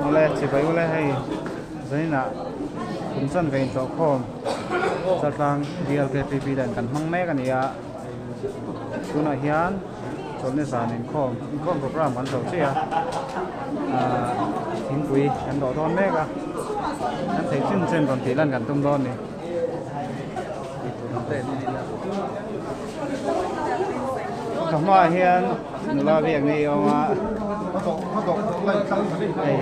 Awle chibai ule hei zaninah kum chan ve intlawh khawm Chaltlang DLKPP dan kan hmang mek a ni a tunah hian chawlhni zan inkhawm inkhawm program kan zo chiah a ahh thingpui kan dawh dawn mek a kan thei chin chen rawn tih lan kan tum dawn a ni. Ka hmaah hian nula biak ni awm a hei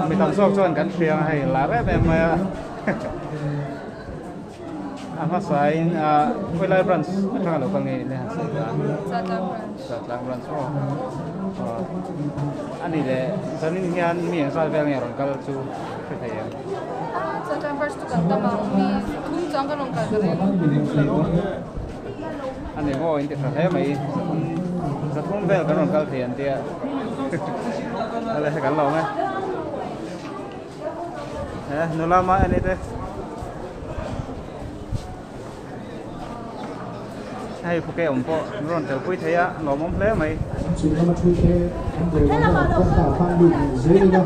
mi tam zawk chuan kan hria ang hei lar em em mai a a hmasa in ah khawilai branch atanga lo kal nge ni han sawi ta Chaltlang branch maw aw ani leh zanin hian mi engzat vel nge rawn kal chu hre thei em. Chaltlang branch chu kan tam ang mi thum chuan ka rawn kal ka ring. Ani maw in ti tha hle mai zathum vel kan rawn kal thei an tia ale kan lo ang e he nula mah ani te hei phuke awm pawh an rawn tel pui thei a lawmawm hle mai. Chung lama thu te an dawr lam ah kawngka ah khan lut leh zel ila.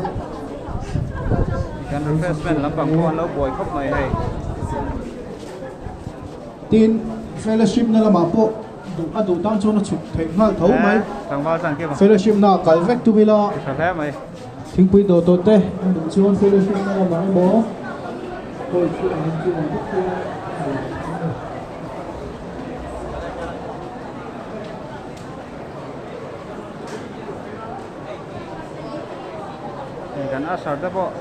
Kan refreshment lampang pawh an lo buai khawp mai hei. Tin, fellowship na lamah pawh duh a duh tan chuan a chhuk theih nghal tho mai. Fellowship na ah kal vek tum ila. Tha hle mai. Thingpui dawh tawh te a duh chuan fellowship na lamah emaw hall chhungah hian chu ang vek chuan a duh theih a ni. Hei kan usher te pawh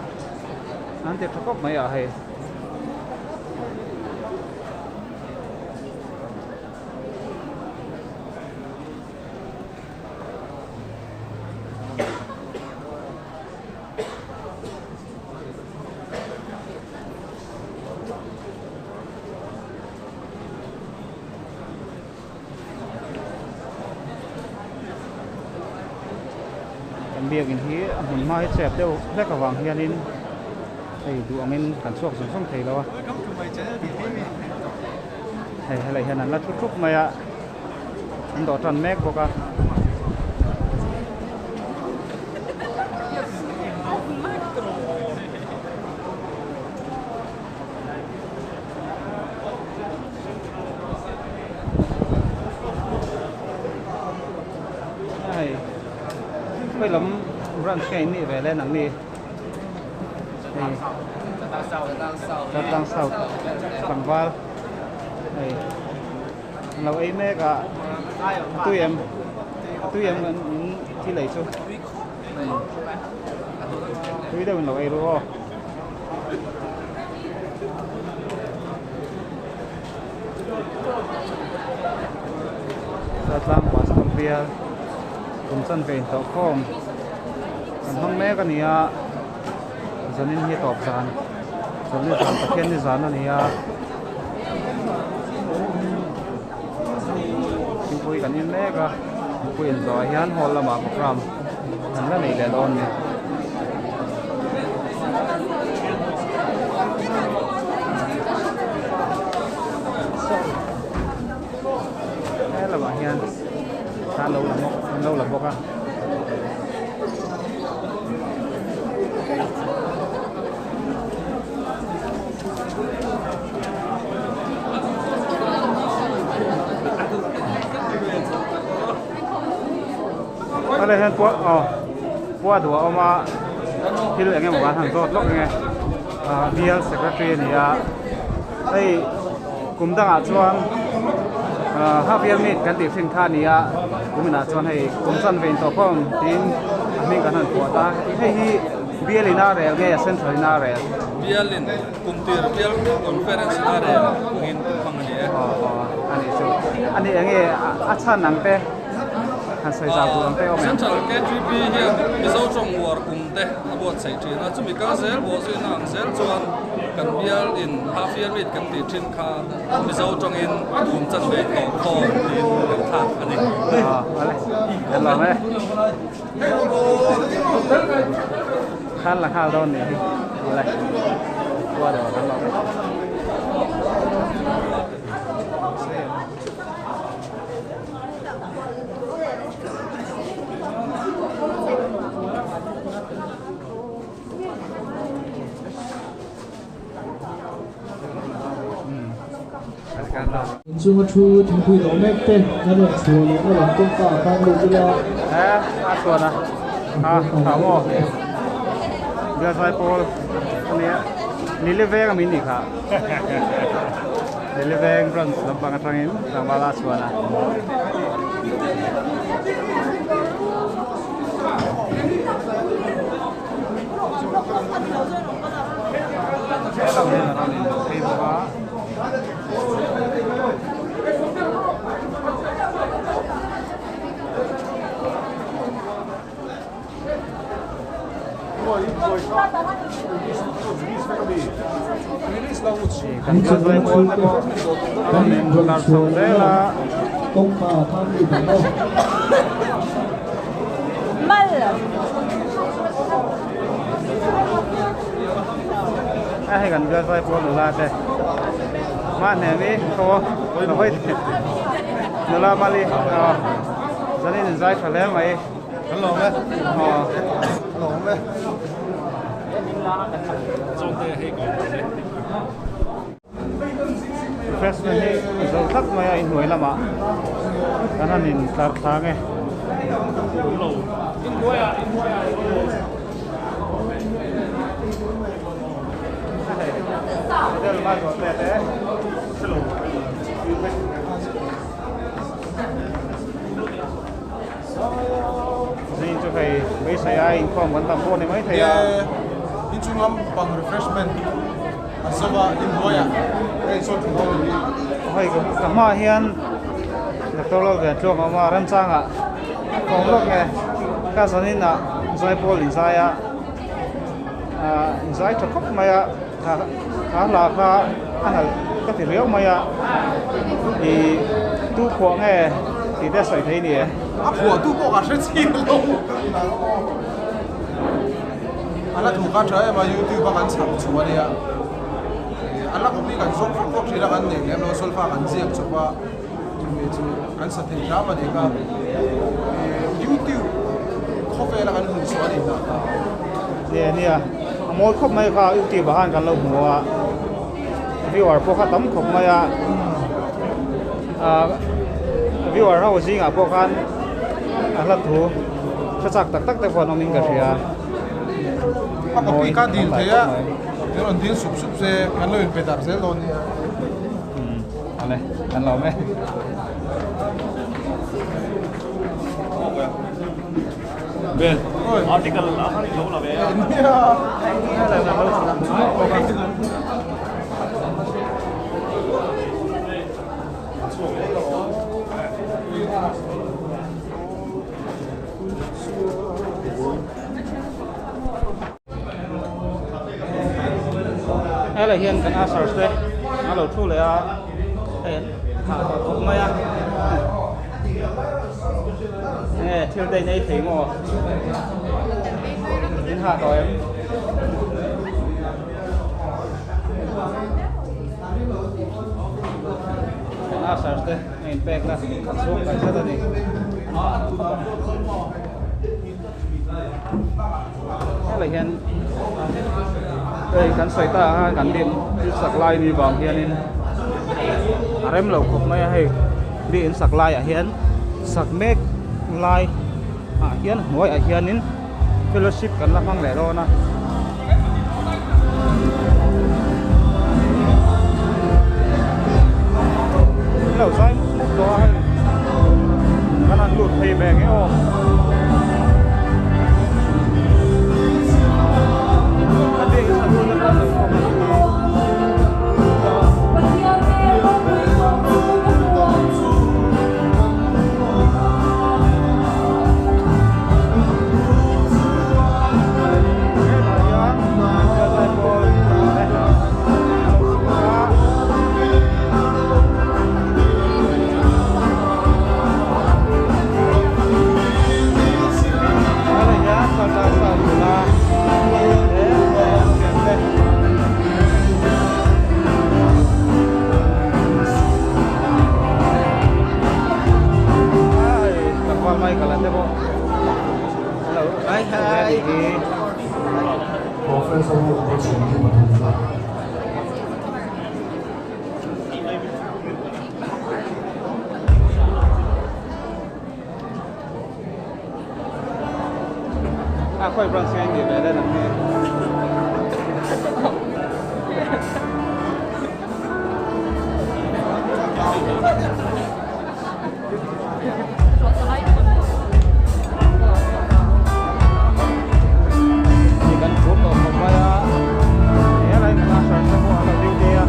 an ti tha khawp mai ah hei. Kan biakin hi a hmun hma hi chep deuh hlek avang hianin hei duh angin kan chhuak zung zung thei lo a hei helai hian an la thu thup mai a an dawh tan mek bawk a. Hei khawi lam branch nge in nih ve le nang ni hei Chaltlang South tlangval hei an lo ei mek a a tui em a tui em an thil ei chu tui deuh in lo ei ru aw. Chaltlang pastor bial kum chan ve intawh khawm an hmang mek a ni a zanin hi tawp zan chawlhni zan Pathian ni zan a ni a thingpui kan in mek a thingpui in zawhah hian hall lamah program an la nei leh dawn a ni. He lamah hian thla an lo la bawk an lo la bawk a. Helai hian pua aw pua duh a awm a thil eng emaw an han zawt lawk ang e ah bial secretary a ni a hei kum dangah chuan ah half year meet kan tih thin kha a ni a kuminah chuan hei kum chanve intawh khawm tiin a hming kan han puah ta hei hi bial in a rel nge central in a rel. Bial in kum tir bial conference in a rel angin hmang a ni e. Aw aw a nih chu a ni eng nge a chhan ang te han sawi zau tur ang te awm em. Central KTP hian Mizo tawng uar kum te a buatsaih thin a, chumi kal zel bawh zuina ang zel chuan kan bial in half year meet kan tih thin kha Mizo tawngin kum chanve tawh khawm tiin kan thlak a ni. Aw ale kan lawm e. Khan la nghal dawn nih hi awle khua dawr kan lawm e. Inchunga thu thingpui dawh mek te kan rawn chhuah leh na lam kawngka ah khan lut ila. He a chuan a a tha maw bialzai pawl a nia Lily veng a min nih kha Lily veng branch lampang atangin tlangval a chuan a. Helam hian a rawn inlo phei bawk a. Kan Inchunga zai thu pawl te te pawh a kan rawn rawn inlar chho chhuah leh zel na a. kawngka ah khan lut ang aw. A hei kan bial zai pawl nula te mah hnem i khaw ka hawi nula mali aw zanin in zai tha hle mai Kan lawm e aw kan lawm e. Refreshment hi a zo tlat mai a inhnuai lamah kan han in tlar thla nge. Zing chu hei beisei a inkhawm kan tam pawh a ni maithei a. Inchung lampang refreshment a zo a inhnuaiah hei sawn thu dawn a ni. Hei ka hmaah hian Doctor Lalventlung a awm a remchangah ka awm lawk nge ka zanin ah zaipawl inzai a ah inzai tha khawp mai a kha hla kha a nalh ka ti riau mai a ih tu phuah nge tih te a sawi thei ni e. A phuah tu pawh ka hre chiah lo. A la thu kha tha em a youtube a kan chhak chhuah a nia a la copy kan zawng fak fak thin a kan nei lem lo solfa kan ziak chawp a chumi chu kan sa thei hram a ni kha youtube khawvela kan hmuh chhuah a ni hlauh kha. Nia nia a mawi khawp mai kha youtube ah khan kan lo hmu a viewer pawh kha tam khawp mai a ah viewer ho zingah pawh khan a hla thu hre chak tak tak te pawh an awmin ka hria. A copy kha dil thei a min rawn dil sup sup se kan lo inpe darh zel dawn nia. Awle kan lo awm e. Ben article a han lo la ve a. Helai hian kan ushers te an lo thu leh a hei an hah tawh khawp mai a enge thil te in ei thei maw in hah tawh em. Kan ushers te a inpek na an chhung kai zet a ni. Helai hian hei kan sawi ta a kan dim thil sak lai ni vang hianin a rem lo khawp mai a hei mi in sak laiah hian sak mek lai ah hian hnuaiah hianin fellowship kan la hmang leh dawn a. Lo zai mup mup tawh a hei kan han lut phei ve nge aw. Kan biakinn sa tu te pawh an lo khawm a nih hi. Professor ho ka chhung hi pathum na. A khawi branch nge nih ve le nang hi? Ni kan phur tawh khawp mai a, helai kan usher te pawh an lo duty a.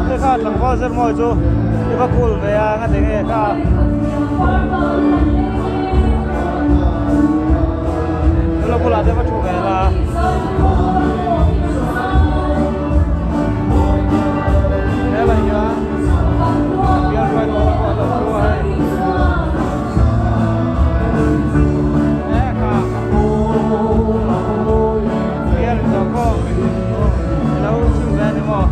Hei kha tlangval zirmawi chu i va cool ve a nga ti nge kha Nula bulah te va thu ve la. Helai hian bial hruai tur te pawh an lo thu a hei. He kha bial tawh khawm ilo chhim ve a ni maw.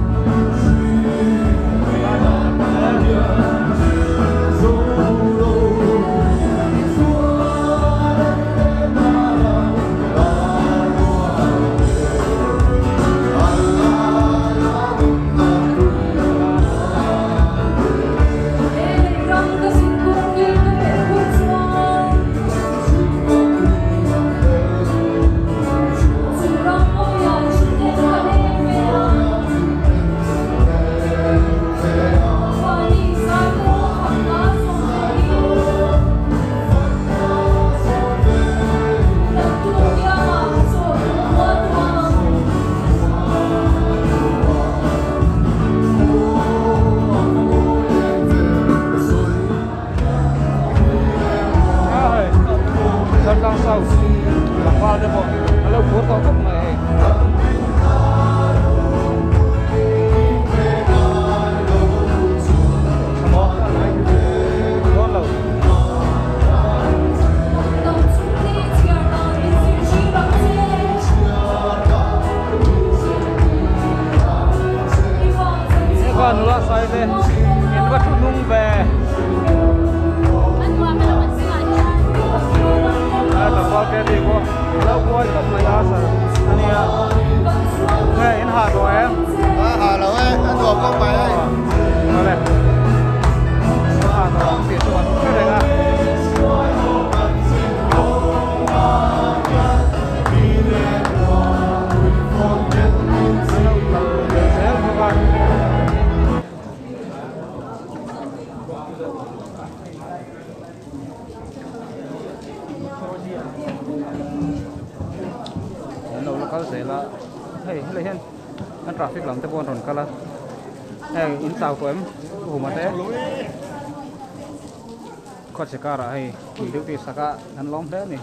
An lo la kal zel a hei helai hian an traffic lam te pawh an rawn kal a hei in chau tawh em huma te khawchhe karah hei duty sak a an lawm hle a ni.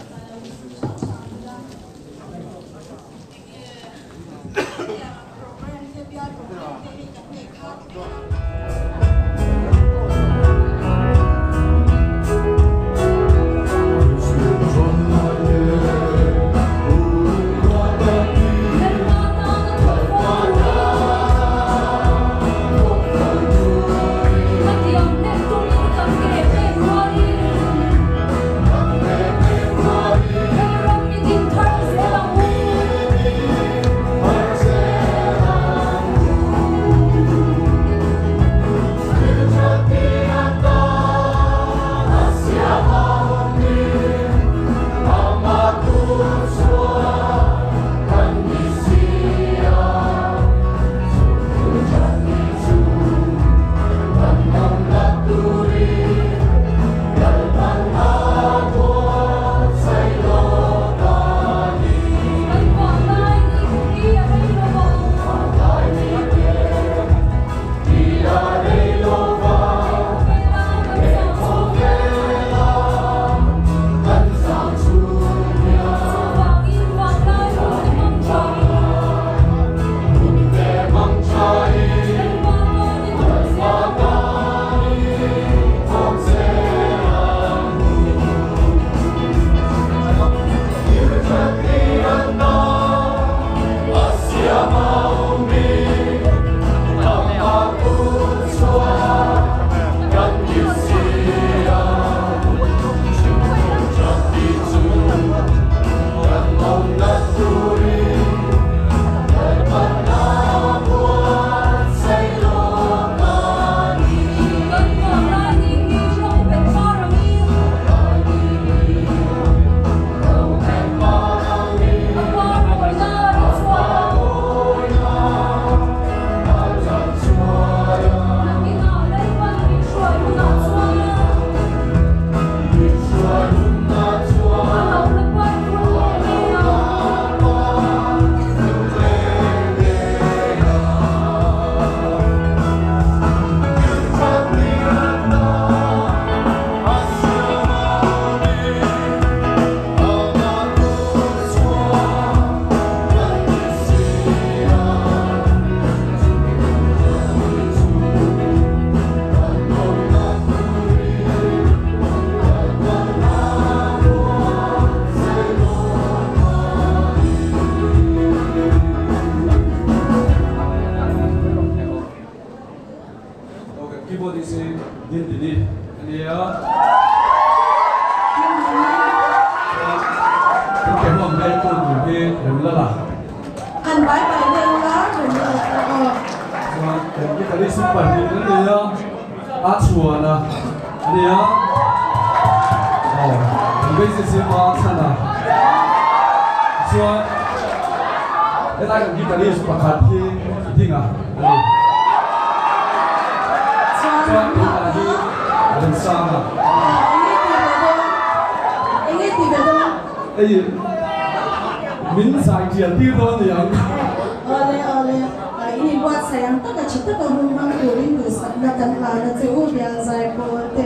VC Dindini a ni a. Chuan kan ke huam vengtu tur hi Remlala. Han bai bai vel la Remlala pawh aw. Chuan kan guitarist pahnih an ni a, a chhuana a ni a, aw kan bassist hi Ma Chhana. Chuan helai kan guitarist pakhat hi Dinga a ni. Chuan tunah hi Remsanga. Enge ti ve dawn? Enge ti ve dawn? Hei min zai tial tir dawn a ni ang. Awle awle, in inbuatsaih ang taka tha taka hun hmang turin duhsakna kan hlan a che u bial zai pawl te.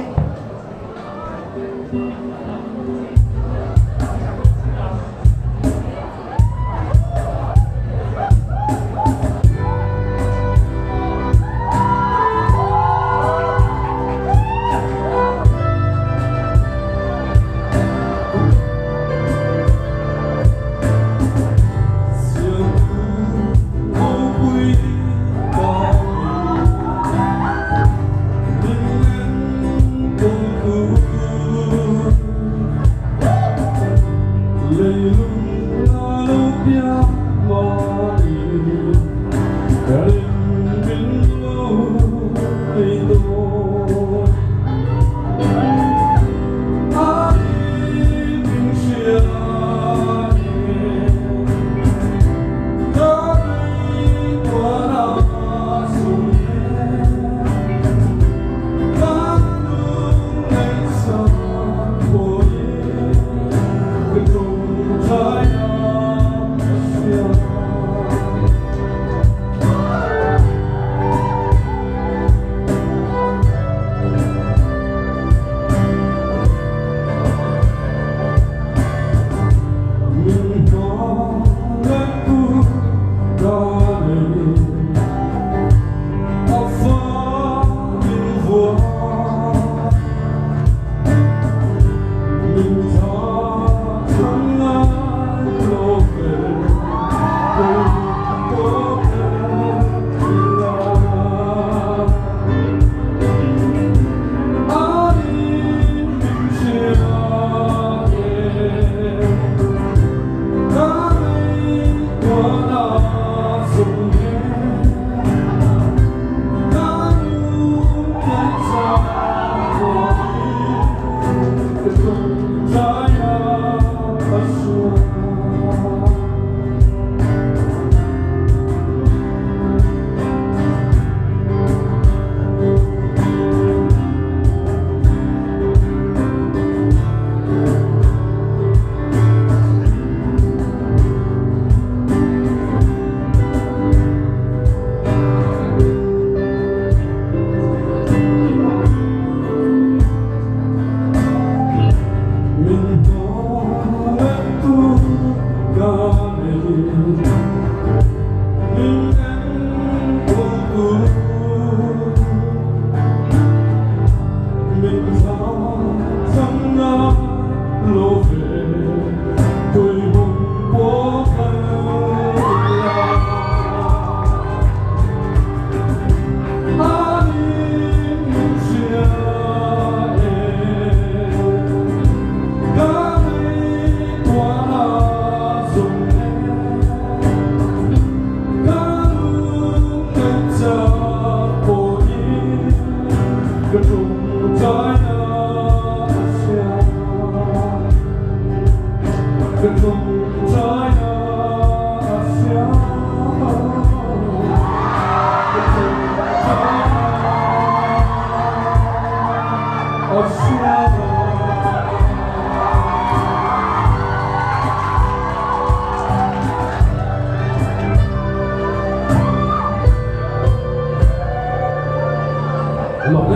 Hello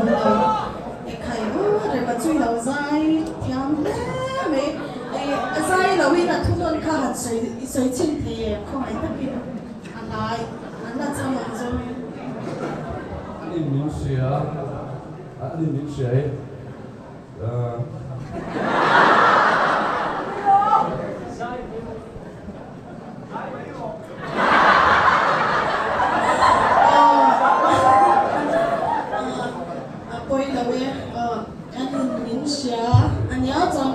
hello ekhai u rema chu ilo zai thiam hle mai a zai lo in a thu nawn kha han sawi i sawi chhin thei em khawngaih takin a hlai an la cham ang zawng in. An in min hria an in min hria e.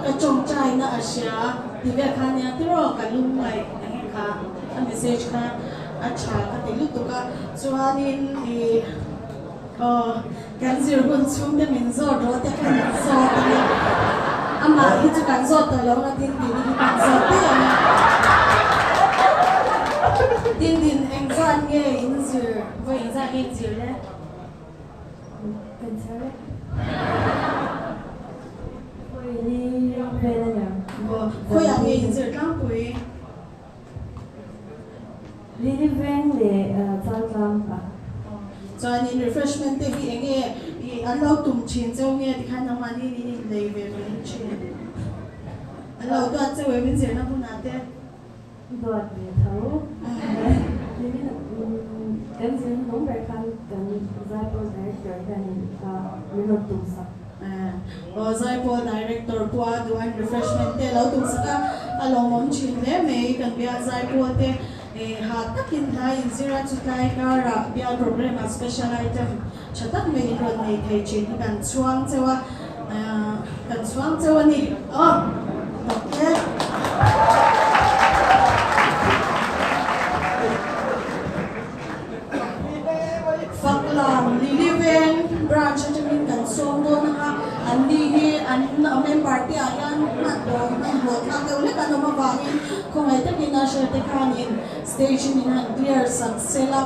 Ka tawngtaina a hria ti vel kha nia tiraw ka lungngaih eng nge kha a message kha a tha ka ti lutuk a chuanin ih aw kan zir hun chhung te min zawt rawh te khan min zawt a nia amah hi chu kan zawt tawh lo nga Dindini hi kan zawt daih ang a Dindin engzat nge in zir vawi engzat nge in zir le? Kan chhiar e. Khawi ni vel a niang. Aw, khawiah nge in zir tlangpui? Lily veng leh Chaltlang pa. Aw, chuanin refreshment te hi enge i an lo tum thin cheu nge tikhan nangmahni in in lei ve mai thin? An lo duat cheu em in zirna hmunah te? Duat ve tho. Nimin kan zir hnung ber khan kan Zaipawl Director hianin min rawn tum sak. Aw Zaipawl Director pawh a duh an refreshment te a lo tum sak a, a lawmawm thin hle mai. Kan bial Zaipawl te ha takin hla inzir a, chutlai karah bial programme ah special item tha tak mai in rawn nei thei thin hi kan chhuang cheu a, kan chhuang cheu a ni. Aw tak e. Faklam Lily Veng branch atangin kan sawm dawn ang a, an ni hi an member te ah hian hman dawn hman hlawh thlak deuh hlek an awm avangin khawngaih takin usher te khanin stage in han clear sak sela.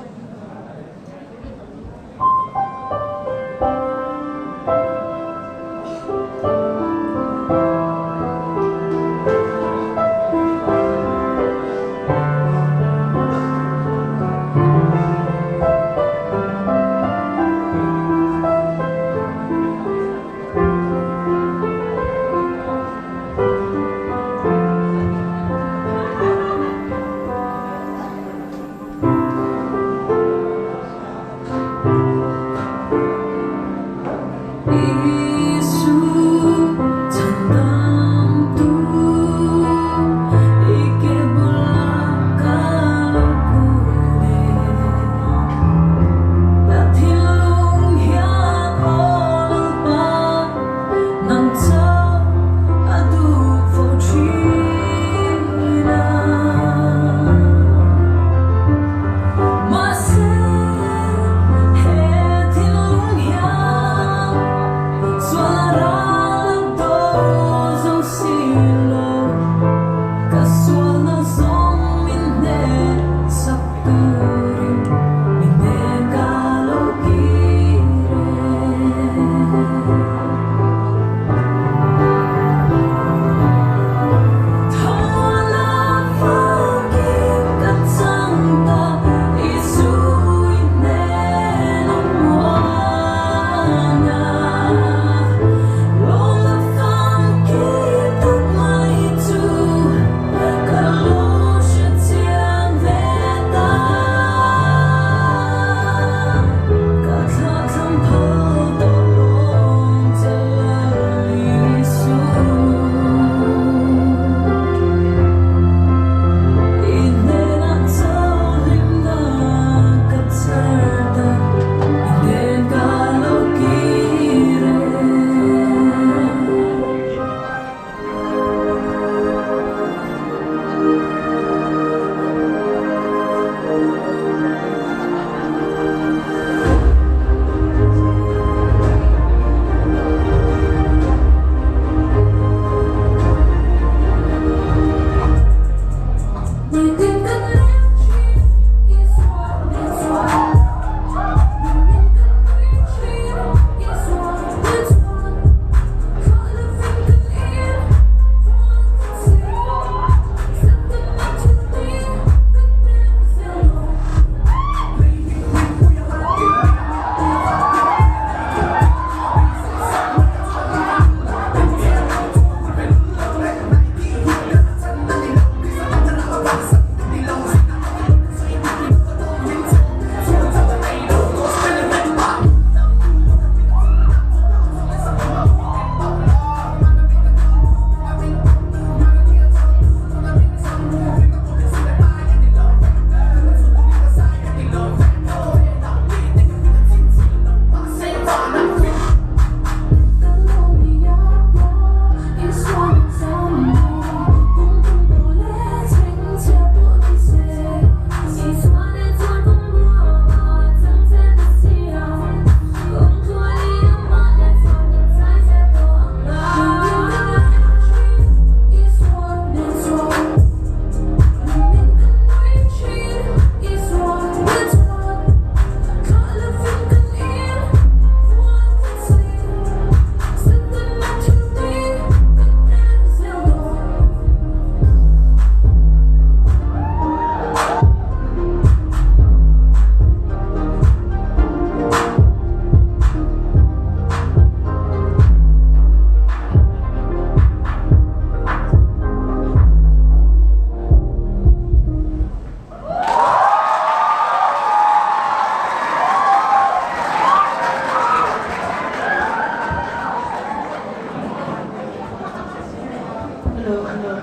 Hello, hello.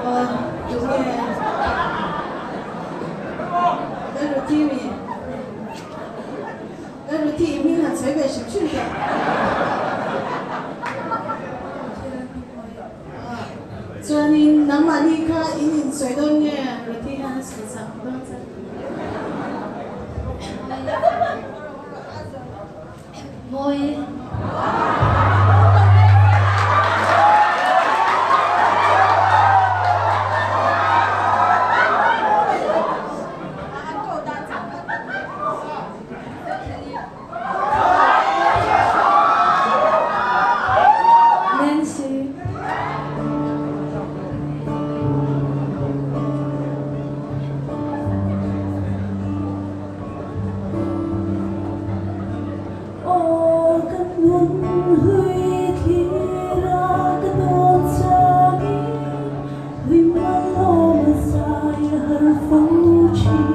Aw, tunge? Lalruthi mi? Lalruthi i hming han sawi ve hrim hrim teh. Chuanin nangmahni kha in insawi dawn nge Ruthi hian a sawi chak dawn che? Mawi. Nancy. Aw kan nun hlui thlir a ka dawn changin hlim a lawm a zai a har fo thin.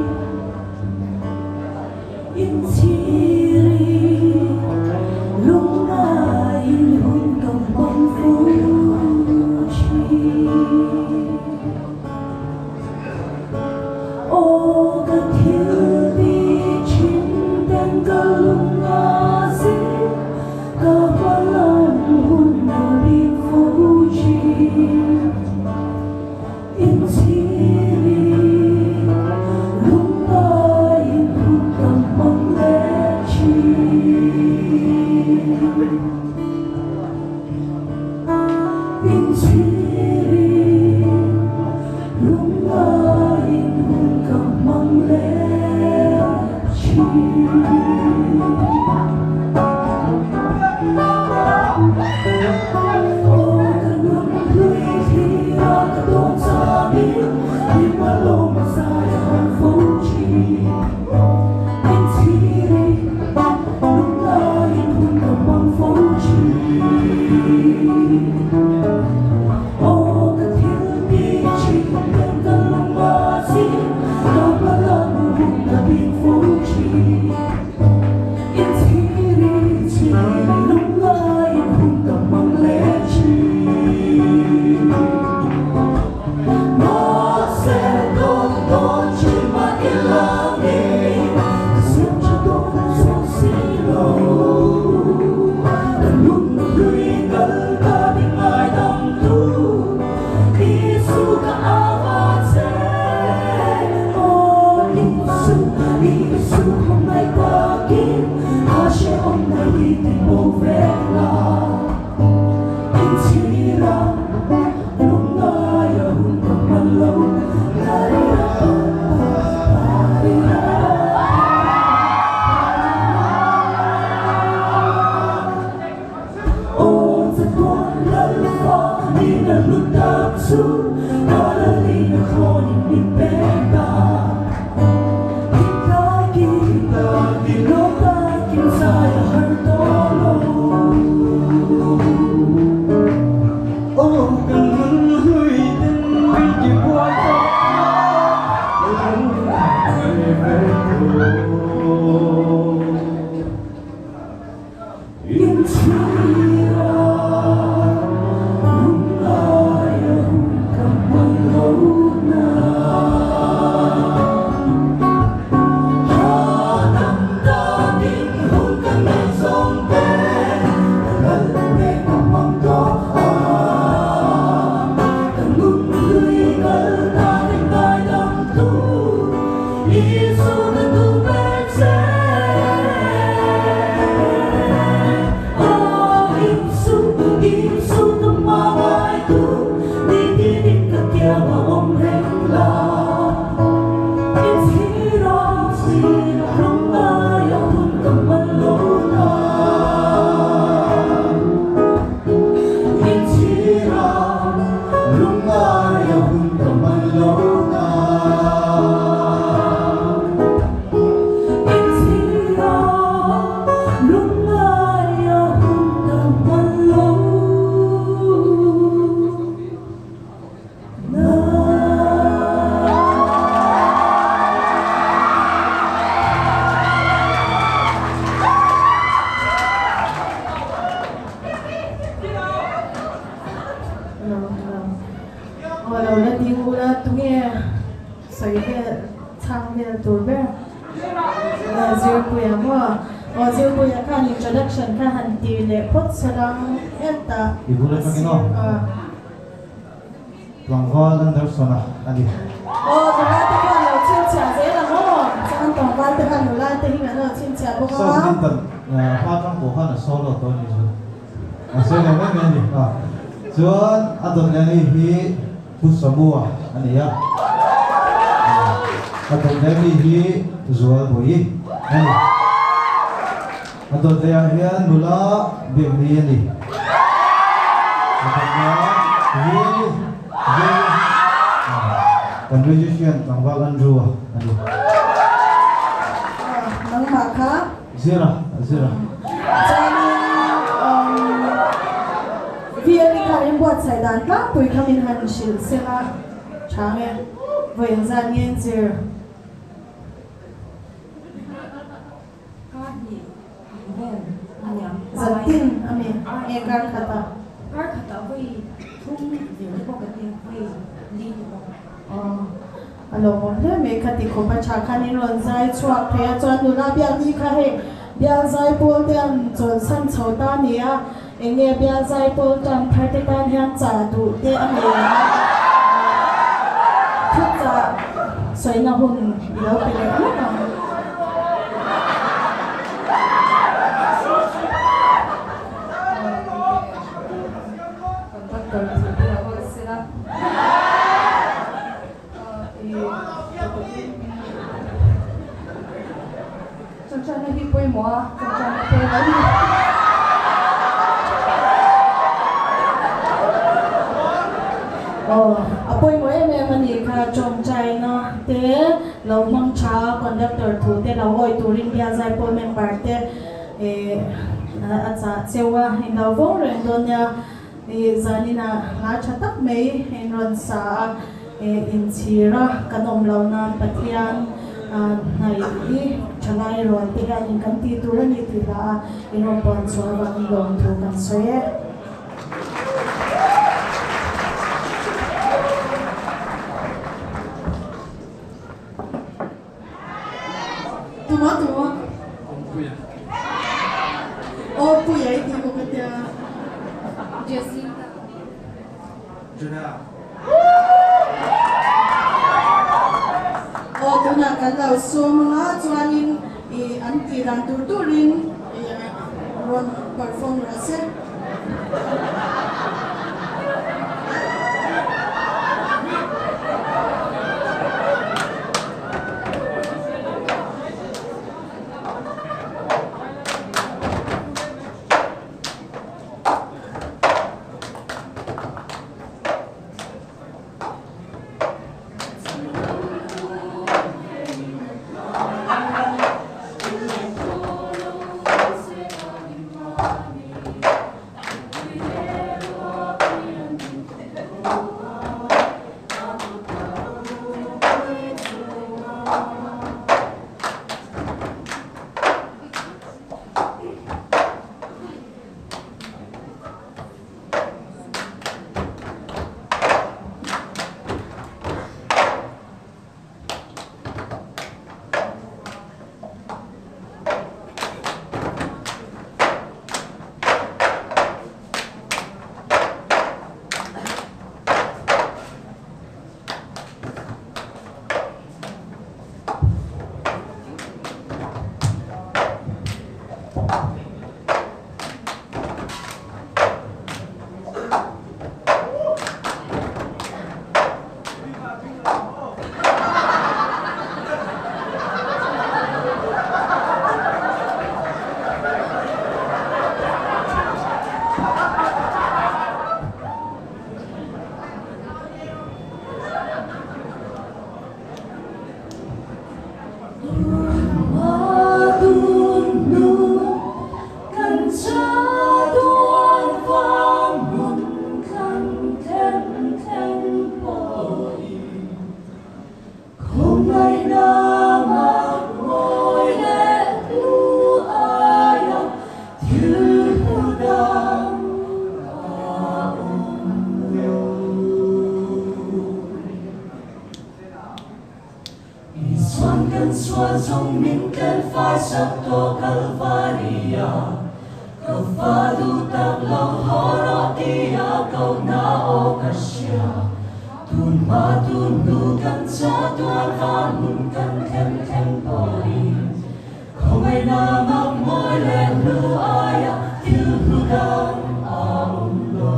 Hello, hello. Aw lo la ding ula tunge sawi vel chhang vel tur ber Zirpuia maw? Aw Zirpuia khan introduction kha han ti leh phawt salang hetah I bul atangin aw. Tlangval Anderson-a a ni. Aw nula te khan lo chhinchhiah zel ang aw. Chuan tlangval te khan nula te hi an lo chhinchhiah bawk a. Saw Clinton hma atang pawh khan a solo tawh a ni chu. A sawi lo mai mai a ni. Chuan a dawt leh ani hi Pu Samua a ni a. A dawt leh mi hi Zualbawi a ni. A dawt leh ah hian nula biakni a ni. A dawt leh ah Veli, Veli, kan musician tlangval Andrew-a a ni. Nangmah kha? Zira, Zira. Chuanin Veli khan in buatsaih dan tlangpui kha min han hrilh sela tha nge? Vawi engzat nge in zir? Kar hnih ang vel a niang. Zan tin a mi nge kar khat a? Kar khat ah vawi thum zir te pawh kan nei a, vawi li te pawh. Aw a lawmawm hle mai kha ti khawp a tha khan in rawn zai chhuak thei a chuan nula biak ni kha hei bial zai pawl te an chawn san chho ta a ni a eng nge bial zai pawl tan thar te tan hian chah duh te a nei ang a thu chah sawina hun i lo pe leh lawk ang. Conductor chu te a hawi sela. Chawchana hi pawimawh a, chawchana te lo ni. Aw, a pawimawh em em a ni kha, tawngtaina te lo hmang tha a, conductor thu te lo awi turin bial zaipawl member te a chah cheu a, in lo vawng reng dawn nia. Zaninah hla tha tak mai in rawn sa a, inchhir a kan awm lo nan Pathian hnaih hi thalai rual te hianin kan tih tur a ni tih hla a in rawn puan chhuah avangin lawmthu kan sawi e. Tuma tuma. Awmpuia. Awmpuia i tih bawk a tia. Jacinta. Jonah. Aw tunah kan lo sawm anga chuanin i an tih dan tur turin i rawn perform rawh se. Kan sual zawng min tel fai sak tawh Kalvaria. Ka fa duh tak lo haw rawh tia kohna aw ka hria. Tun hma tun hnu kan chatuan van hmun kan thleng thleng pawhin khawngaihna mak mawi leh hlu aia thil hlu dang a awm lo.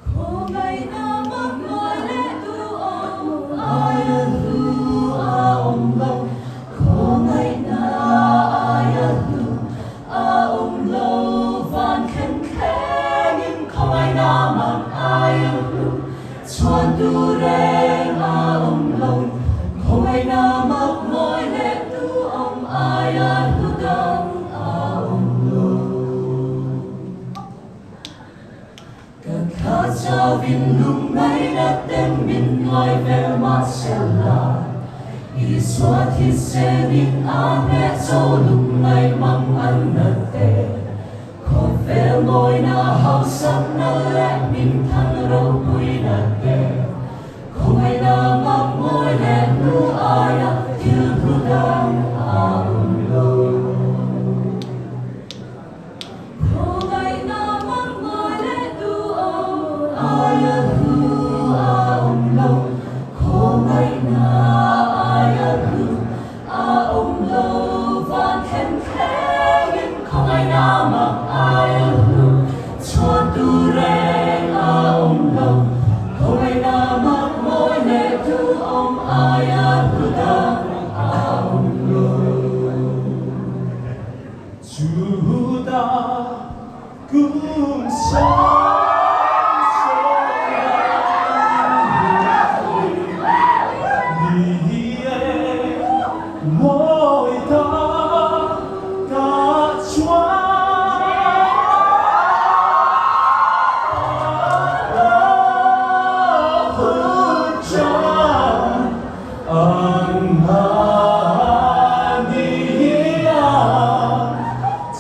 Khawngaihna mak mawi leh duhawm aia hlu a awm lo. Khawngaihna aia hlu a awm lo. Van thlen thlengin khawngaihna mak aia hlu chhuan tur reng a awm lo. Khawngaihna mak mawi leh duhawm aia hlu dang a awm lo. Ka thla chauhin lungngaihna ten min nuai vel mahsela, Isua thisenin a hneh cho lungngaih mang an nat te. Khawvel mawina hausakna leh min than ropuina te, khawngaihna mak mawi leh hnu aia thil hlu dang a awm lo. Khawngaihna mak mawi leh duhawm aia hlu a awm lo. Khawngaihna aia hlu a awm lo. Van thlen thlengin khawngaihna mak aia hlu chhuan tur reng a awm lo. Khawngaihna mak mawi leh duhawm aia hlu dang a awm lo. Chuta kum sawm ni e mawi ta ka chuan hun chan ang mahnia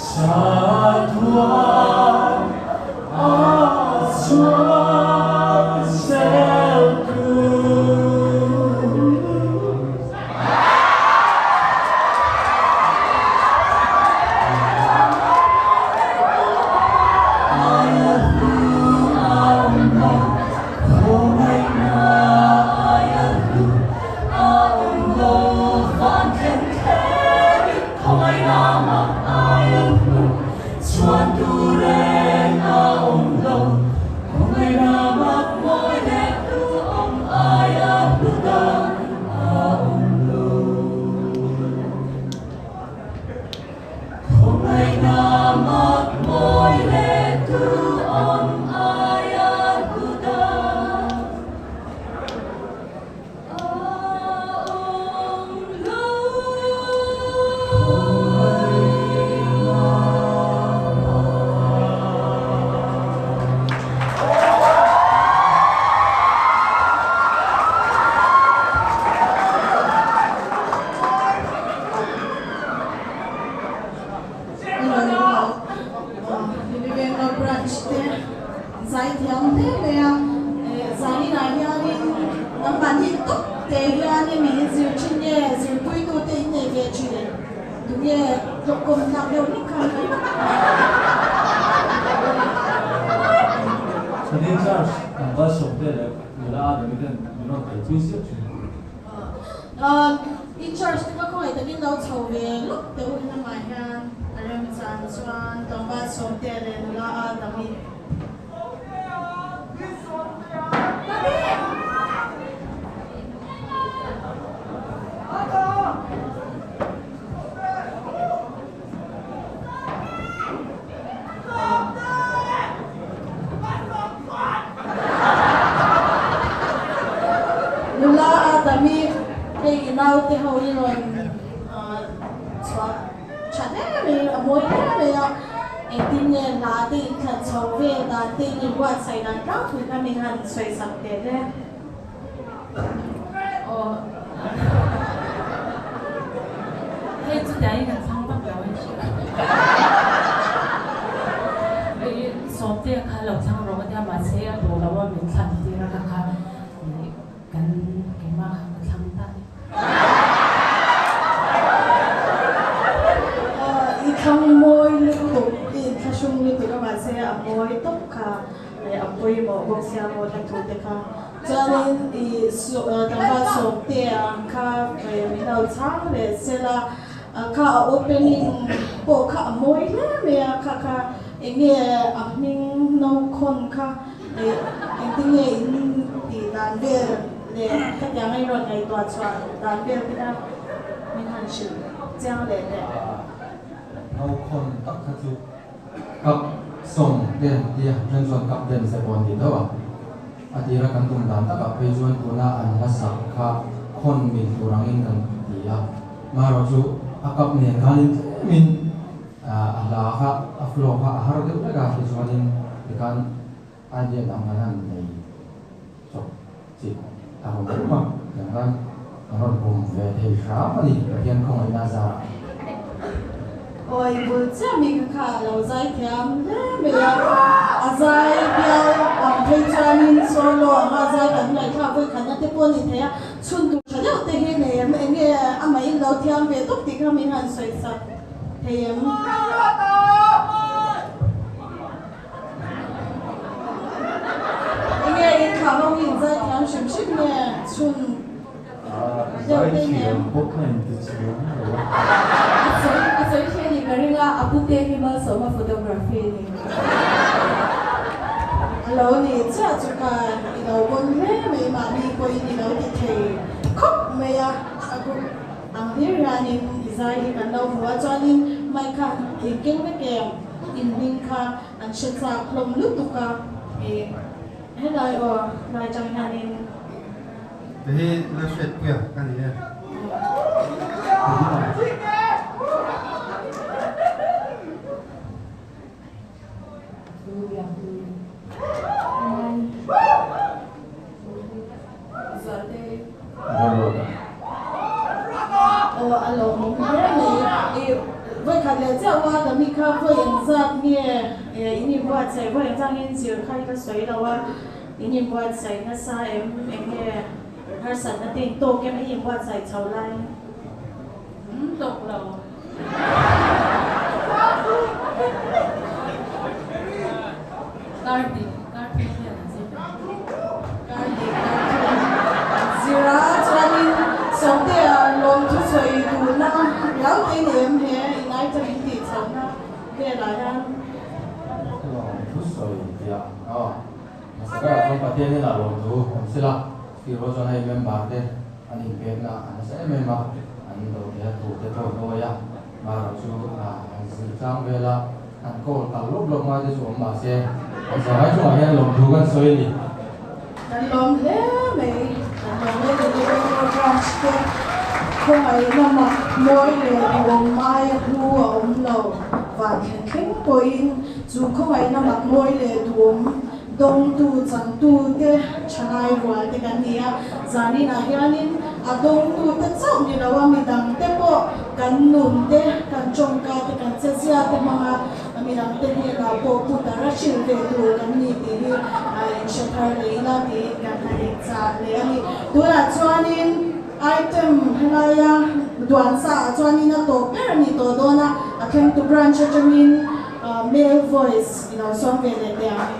chatuan a chuan zel tur. Aia hlu a awm lo, khawngaihna aia hlu a awm lo. Van thlen thlengin khawngaihna mak aia hlu chhuan tur reng a awm lo. Khawngaihna mak mawi leh duhawm aia hlu dang a awm lo. Khawngaihna mak mawi leh duhawm aia hlu dang a awm lo. Vivendra Branch te zaithiam hle mai a, zaninah hianin nangmahni tawp te hianin mi inzir thin nge zirpuitu te in nei ve thin tunge tlawhkawm tlak deuh hlek kha. Sunday Church tlangval sawmte leh nula a dami ten min rawn kalpui ziah thin. In church te kha khawngaih takin lo chho ve lawk teh u lamah hian a remchan chuan tlangval sawmte leh nula a dami. Nula a dami hei i naute ho hi rawn chhuah tha hle mai, a mawi hle mai a, engtin nge hla te in thlan chho vel dan te in inbuatsaih dan tlangpui kha min han sawi sak teh le. Aw hei chu tiangin kan chhang vak lo a ni. Hei Sawmtea kha lo chhang rawh ka tia mahse a duh lo a min thlan tir a kha kha. Kan keimah kha ka thlang ta. I thlang mawi lutuk, i inthlahrung lutuk a mahse a mawi tawp kha a pawimawh bawk sia maw hla thu te kha. Chuanin i tlangval sawmte ang kha min lo chhang leh sela kha a opening pawh kha a mawi hle mai a, kha kha eng nge a hming no khawn kha. Engtin nge in tih dan vel leh khatiang a in rawn ngaihtuah chhuah dan vel te kha min han hrilh chiang leh teh. Naukhawn tak kha chu kap sawm te an tia, then chuan kap dance te pawh an ti deuh a. A tira kan tum dan takah phei chuan tuna an hla sak kha khawn mil tur angin kan ti a. Marawh chu a kap nen khanin tlemin A hla kha a flow kha a har deuh vek a, tichuanin tikhan idea dang kan han nei chawp chih a rawn rum a, tiang khan kan rawn pum ve thei hram a ni Pathian khawngaihna zarah. Awi bul chiah mi kha kha a lo zai thiam hle mai a, a zai bial ang phei chuanin solo anga zai kan ngaihthlak vawi khatna te pawh a ni thei a, chhun tur tha deuh te hi nei em, enge amah in lo thiam ve tawp tih kha min han sawi sak. Thei em? Enge in thlah ho hi in zai thiam hrim hrim nge chhun deuh te nge? Zaithiam bawk a inti chiang lo a. A sawi hre ni ka ring a, a pute hi Malsawma photography a ni. A lo ni chiah chu ka i lo bawn hle mai, mahni pawhin i lo ti thei khawp mai a, a group Ang hlir hianin i zai hi kan lo hmu a, chuanin mic kha i keng vek em? In hming kha an hre chak hlawm lutuk a, i helai aw lai tang hianin. Kei hi la hriat pui a ka ni e. Aw a lawmawm hle mai. I vawikhat leh chiah a dami kha vawi engzat nge in inbuatsaih vawi engzat nge in zir kha i la sawi lo a, in inbuatsaih nasa em eng nge harsatna te in tawk em in inbuatsaih chho lai? Tawk lo. Kar dik, kar thum hian an zir ta. Kar dik, kar thum an zir a, chuanin Sawmtea lawmthu sawi duhna riau te ni em he in item in tih chhohna velah hian. Lawmthu sawi tih ah hmasa berah chuan Pathian inah lawmthu awm sela, chutih rual chuan hei member te an inpekna a nasa em em a, an do theih a tur te pawh dawi a, marawh chu han zir tlang vel a, han call kal lawp lawp ngai te chu awm mah se, an zavai chungah hian lawmthu kan sawi a ni. Kan lawm hle mai, kan lawm hle ni Bangalore branch te khawngaih lama mawi leh duhawm aia hlu a awm lo, van thlen thleng pawhin chu khawngaih lama mawi leh duhawm Dawngtu changtute thalai rual te kan ni a, zaninah hianin a dawngtute chauh ni lo a, midangte pawh kan nun te, kan tawngka te, kan chezia te hmanga midangte hnenah pawh putar a hrilh ve tur kan ni tih hi inhre thar leh ila tiin kan han inchah leh a ni. Tunah chuanin item helaia duan sa ah chuanin a tawp ber a ni tawh dawn a, a thlengtu branch atangin Male voice i lo sawm ve leh teh ang.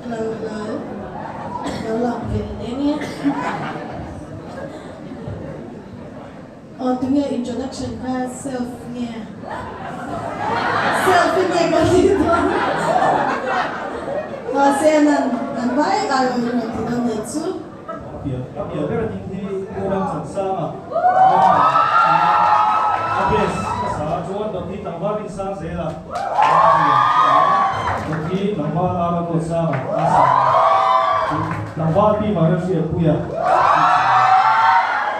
Hello hello lo lang ve leng e. Aw tunge introduction kha self nge self i nge ka tih dawn mahse an an vai ai aw i rawn ti dawn nih chu. A pian ber a ding hi Pu Ramchansanga a base a sa a chuan dawt hi tlangval rinsang zela dawt hi tlangval Ara Ruatsanga a sa a tlangval Pi Vanlalhriatpuia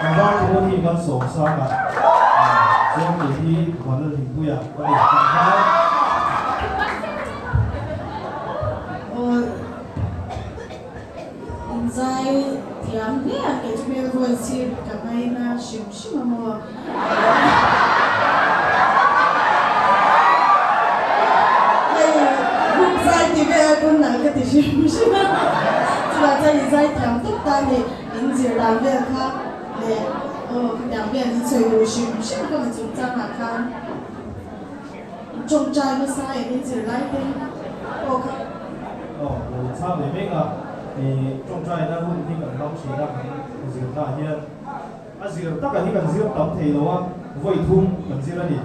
tlangval Timothy Malsawmsanga chuan kei hi Vanlalhimpuia ka ni tlangval. Inzai thiam hle a kei chu hmel voice hi ka ngaina hrim hrim a maw. Hei group zai ti vel pawn nalh ka ti hrim hrim a, chuvang chuan inzai thiam tawp ta a ni, in zir dan vel kha leh aw khatiang vel in sawi duh hrim hrim ka mi chungchangah khan in tawngtai nasa em in zir lai te pawh kha. Aw lo chhang leh mek a, i tawngtaina hun hi kan hmang thin a kan zirna ah hian. A zir taka hi kan zir tam thei lo a, vawi thum kan zir a ni.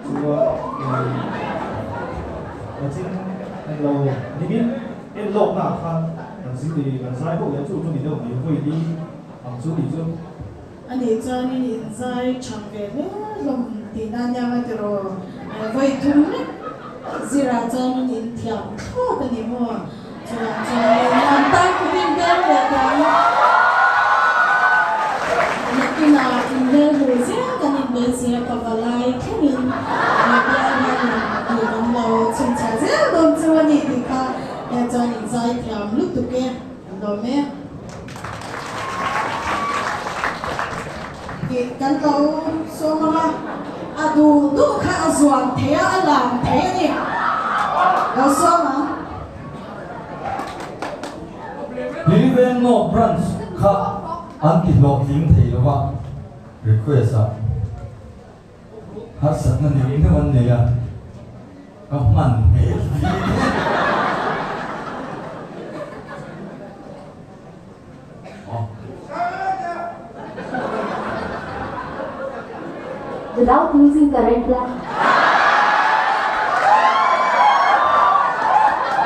Chuan ih chin en lo nimin en lawkna ah khan kan zir ih kan zai ho leh chu chu ni deuh mai vawi li ang chu ni chu. A nih chuanin in zai tha ve hle hlawm tihna a nia nga tiraw? Vawi thum lek zirah chuanin in thiam thlawt a ni maw? Chuvang chuanin an tan kut in beng leh tawh ang. Nakinah inhmel hmuh zel kan inbeisei a, pavalai thlengin he bial hianin tih kan lo chhinchhiah zel dawn chu a ni tih kha chuan in zai thiam lutuk e, an lawm e. Tih kan lo sawm ang a, a duh duh kha a zuam thei a, a lam thei a ni. Lo sawm ang. Liliven North Branch kha an ti hlawhtling thei lo va, request a harsatna neuh neuh an nei a, ka hman hmel bik e. Without losing current la.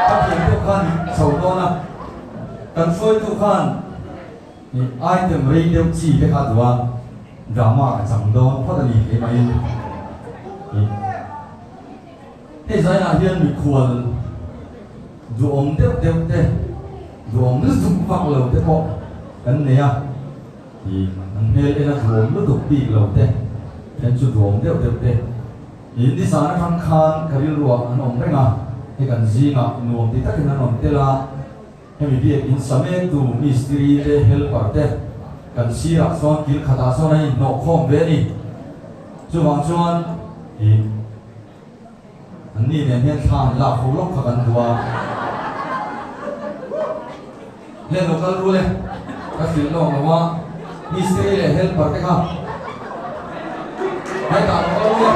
Ka thiam deuh khan i chho dawn a, kan hruaitu khan item rei deuh chi te kha duh a, drama ka chang dawn phawt a ni keimah in. Hei zainah hian mikhual duhawm deuh deuh te, duhawm lutuk vak lo te pawh kan nei a, ih an hmel en a duhawm lutuk bik lo te, then chu duhawm deuh deuh te. Ih nizan atang khan ka rilruah an awm reng a, hei kan zingah nuam ti takin an rawn tel a, hemi biak in sa mektu mistiri te helper te kan sirah chuan kil khatah chuan an inhnawh khawm ve a ni. Chuvang chuan ih. An ni nen hian thla an lak ho lawk kha kan duh a. Len lo kal rul e, ka hrilh lawk lo a, mistiri leh helper te kha hetah lo kal rul e.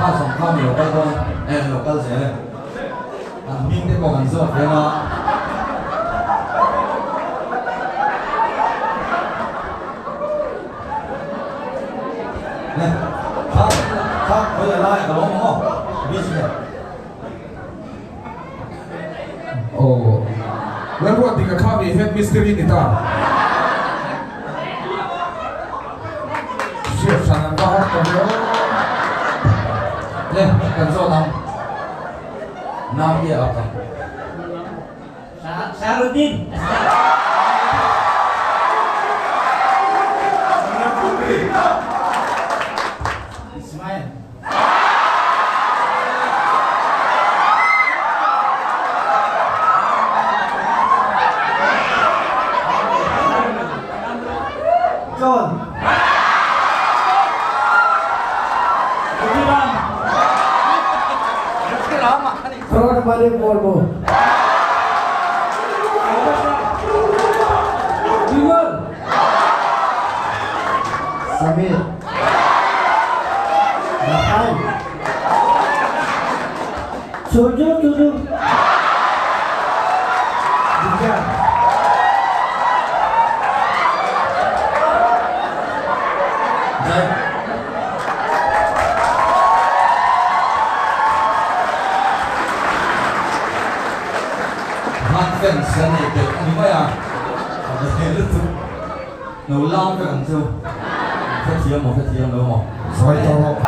Kha zawng kha mi lo kal dawn e, an lo kal zel e. An hming te pawh kan zawt reng a. Le, kha kha khawi la lai ka lo awm ang aw, beach le. Aw, Lalruatdika kha mi head mistiri ni ta. Hriat hran an va har ta ve aw. Le, kan zawt ang. Nam nge apa? Sharuddin. Ismail. John. Crore Mormo. Bimal. Samir. Rafael. Sojo Tudu. Divya. Jai. Han fans an nei belh a ni mai a, a ve lutuk. Lo lam vek ang chu. Hrethiam maw hrethiam lo maw. Sawi tawh rawh.